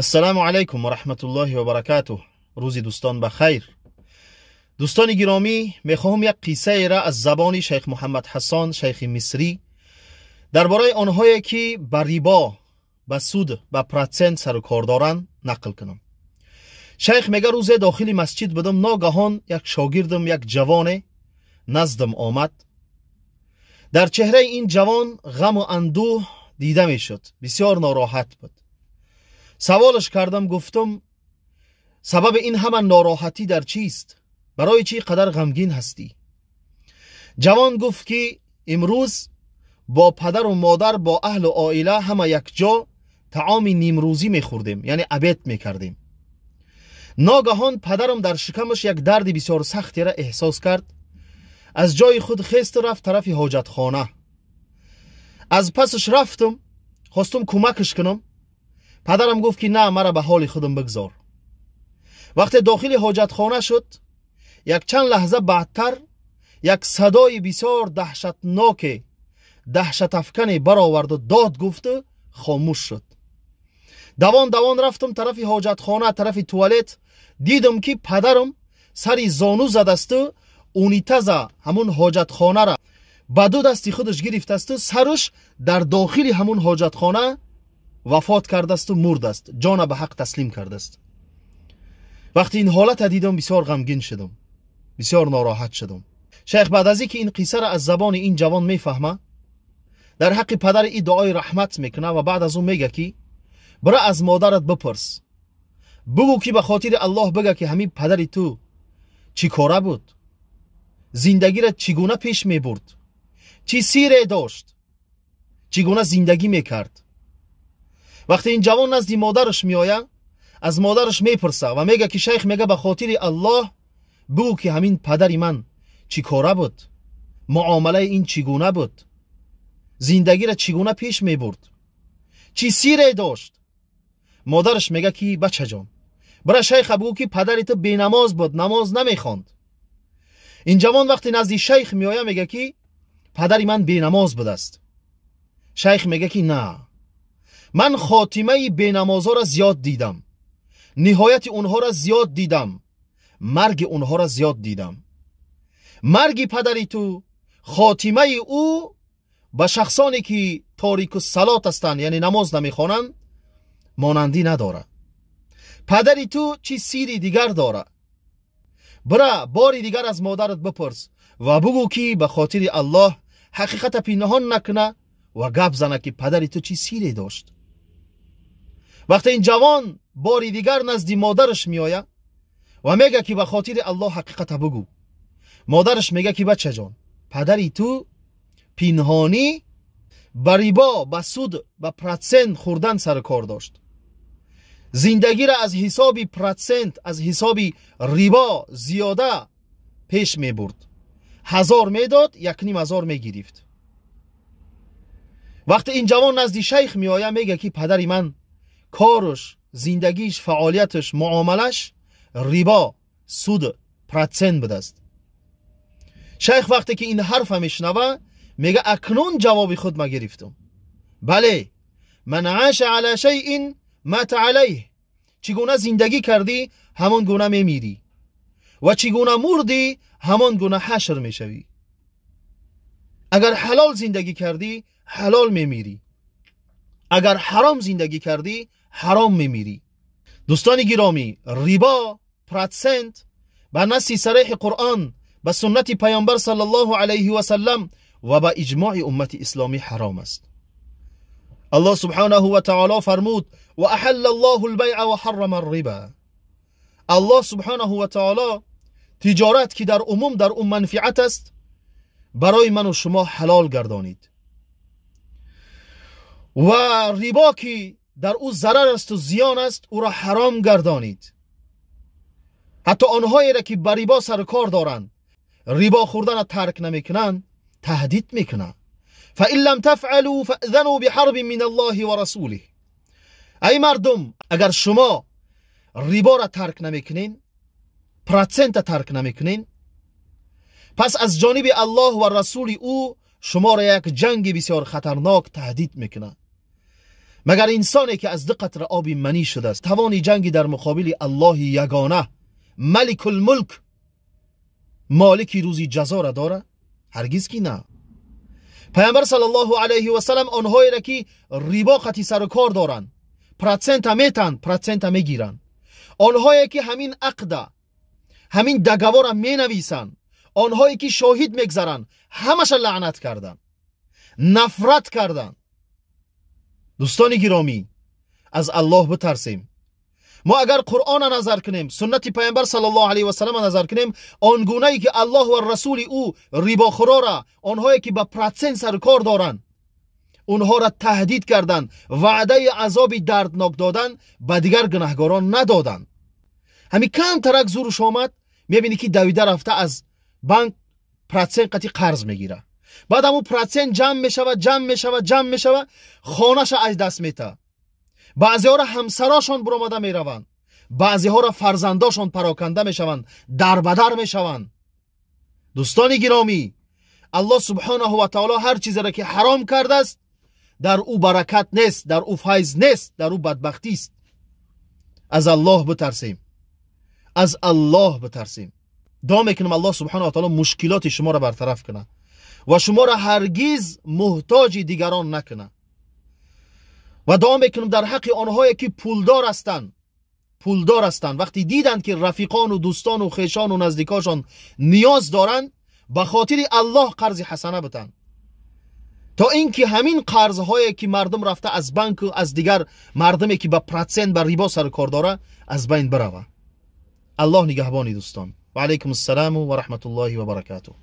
Ассалому алайкум ва раҳматуллоҳи ва баракатуҳ. Рӯзи дӯстон ба хайр. Дӯстони гиромӣ, мехоҳам як қиссаеро аз забони шайх Муҳаммад Ҳасан, шайхи мисрӣ, дар бораи онҳое ки ба рибо, ба суд, ба процент сару кор доранд, нақл кунам. Шайх мега: рӯзе дохили масҷид будам, ногаҳон як шогирдам, як ҷавоне наздам омад. Дар чеҳраи ин ҷавон ғаму андӯҳ дида мешуд, бисёр нороҳат буд. Саволаш кардам, гуфтам: сабаби ин ҳама нороҳатӣ дар чист? Барои чӣ қадар ғамгин ҳастӣ? Ҷавон гуфт ки имрӯз бо падару модар, бо аҳлу оила ҳама якҷо таоми нимрӯзӣ мехӯрдем, яъне обед мекардем. Ногаҳон падарам дар шикамаш як дарди бисёр сахтеро эҳсос кард. Аз ҷои худ хесту рафт тарафи ҳоҷатхона. Аз пасаш рафтам, хостум кӯмакаш кунам. Падарам гуфт ки на, мара ба ҳоли худам бигзор. Вақте дохили ҳоҷатхона шуд, якчанд лаҳза баъдтар як садои бисёр даҳшатноке, даҳшатафкане бароварду дод гуфту хомӯш шуд. Давон давон рафтам тарафи ҳоҷатхона, тарафи туалет. Дидам ки падарам сари зону задасту унитаза ҳамун ҳоҷатхонара ба ду дасти худаш гирифтасту сараш дар дохили ҳамун ҳоҷатхона вафот кардасту мурдаст, ҷона ба ҳақ таслим кардааст. Вақти ин ҳолата дидам, бисёр ғамгин шудам, бисёр нороҳат шудам. Шайх баъд аз ин ки ин қиссаро аз забони ин ҷавон мефаҳма, дар ҳаққи падари и дуои раҳмат мекуна ва баъд аз ӯ мега ки бира аз модарат бипурс, бугӯ ки ба хотири Аллоҳ бига ки ҳамин падари ту чӣ кора буд, зиндагиро чӣ гуна пеш мебурд, чӣ сире дошт, чӣ гуна зиндагӣ мекард. Вақте ин ҷавон назди модараш меояд, аз модараш мепурса ва мега ки шайх мега ба хотири Аллоҳ бугӯ ки ҳамин падари ман чӣ кора буд, муомилаи ин чӣ гуна буд, зиндагиро чӣ гуна пеш мебурд, чӣ сире дошт. Модараш мега ки бачаҷон, бира шайха бугӯ ки падари ту бенамоз буд, намоз намехонд. Ин ҷавон вақте назди шайх меояд, мега ки падари ман бенамоз будааст. Шайх мега ки на, ман хотимаи бенамозҳоро зиёд дидам, ниҳояти онҳоро зиёд дидам, марги онҳоро зиёд дидам. Марги падари ту, хотимаи ӯ ба шахсоне ки торикуссалот ҳастанд, яъне намоз намехонанд, монандӣ надорад. Падари ту чӣ сири дигар дорад? Бира бори дигар аз модарат бипурс ва бугӯ ки ба хотири Аллоҳ ҳақиқата пинҳон накуна ва гап зана ки падари ту чӣ сире дошт. Вақте ин ҷавон бори дигар назди модараш меояд ва мега ки ба хотири Аллоҳ ҳақиқата бугӯ, модараш мега ки бачаҷон, падари ту пинҳонӣ ба рибо, ба суд, ба процент хӯрдан сару кор дошт. Зиндагиро аз ҳисоби процент, аз ҳисоби рибо зиёда пеш мебурд. 1000 медод, 1500 мегирифт. Вақте ин ҷавон назди шайх меояд, мега ки падари ман кораш, зиндагиш, фаъолияташ, муомилаш рибо, суд, процент будааст. Шайх вақте ки ин ҳарфа мешунава, мега акнун ҷавоби худ ма гирифтам. Бале, ман аша ала шайин мата алайҳ. Чӣ гуна зиндагӣ кардӣ, ҳамон гуна мемирӣ ва чӣ гуна мурдӣ, ҳамон гуна ҳашр мешавӣ. Агар ҳалол зиндагӣ кардӣ, ҳалол мемирӣ, агар ҳаром зиндагӣ кардӣ, ҳаром мемирӣ. Дӯстони гиромӣ, рибо, процент ба насси сареҳи Қуръон, ба суннати Паёмбар саллаллоҳу алайҳи васаллам ва ба иҷмои уммати исломӣ ҳаром аст. Аллоҳ субҳанаҳу ва таоло фармуд: ва аҳалла аллоҳу лбайъа ва ҳаррама рриба. Аллоҳ субҳанаҳу ва таоло тиҷорат ки дар умум дар ум манфиат аст, барои ману шумо ҳалол гардонид ва рибо ки дар ӯ зарар асту зиён аст, ӯро ҳаром гардонид. Ҳатто онҳоеро ки ба рибо сару кор доранд, рибо хӯрдана тарк намекунанд, таҳдид мекунанд: фаин лам тафъалу фаъзану биҳарбин мин аллоҳи ва расулиҳ. Ай мардум, агар шумо риборо тарк намекунен, процента тарк намекунен, пас аз ҷониби Аллоҳ ва расули ӯ шуморо як ҷанги бисёр хатарнок таҳдид мекунад. Магар инсоне ки аз ду қатра оби манӣ шудааст, тавони ҷанги дар муқобили Аллоҳи ягона, Маликулмулк, молики рӯзи ҷазора дора? Ҳаргиз ки на. Паямбар саллаллоҳу алайҳи васалам онҳоеро ки рибо қати сару кор доранд, процента метанд, процента мегиранд, онҳое ки ҳамин ақда, ҳамин договора менависанд, онҳое ки шоҳид мегзаранд, ҳамаша лаънат карданд, нафрат карданд. Дӯстони гиромӣ, аз Аллоҳ битарсем. Мо агар Қуръона назар кунем, суннати паямбар саллаллоҳу алайҳи васаллама назар кунем, он гунае ки Аллоҳ ва расули ӯ рибохӯрора, онҳое ки ба процент сару кор доранд, онҳоро таҳдид карданд, ваъдаи азоби дарднок доданд, ба дигар гунаҳгорон надоданд. Ҳамин камтарак зуруш омад, мебинӣ ки давида рафта аз банк процент қати қарз мегирад. Баъд ҳамун процент ҷамъ мешавад, ҷамъ мешавад, ҷамъ мешавад, хонаша аз даст метаҳад. Баъзеҳоро ҳамсарошон буромада мераванд, баъзеҳоро фарзандошон пароканда мешаванд, дарбадар мешаванд. Дӯстони гиромӣ, Аллоҳ субҳонаҳу ва таоло ҳар чизеро ки ҳаром кардааст, дар ӯ баракат нест, дар ӯ файз нест, дар ӯ бадбахтист. Аз Аллоҳ битарсем, аз Аллоҳ битарсем. Дуо мекунам, Аллоҳ субҳонаҳу ва таоло мушкилоти шуморо бартараф кунад ва шуморо ҳаргиз муҳтоҷи дигарон накунад. Ва дуо мекунам дар ҳаққи онҳое ки пулдор ҳастанд, пулдор ҳастанд, вақте диданд ки рафиқону дӯстону хешону наздикошон ниёз доранд, ба хотири Аллоҳ қарзи ҳасана битанд, то ин ки ҳамин қарзҳое ки мардум рафта аз банку аз дигар мардуме ки ба процент, ба рибо сару кор дора, аз байн бирава. Аллоҳ нигаҳбони дӯстон. Ва алайкум ассалому ва раҳматуллоҳи ва баракатуҳ.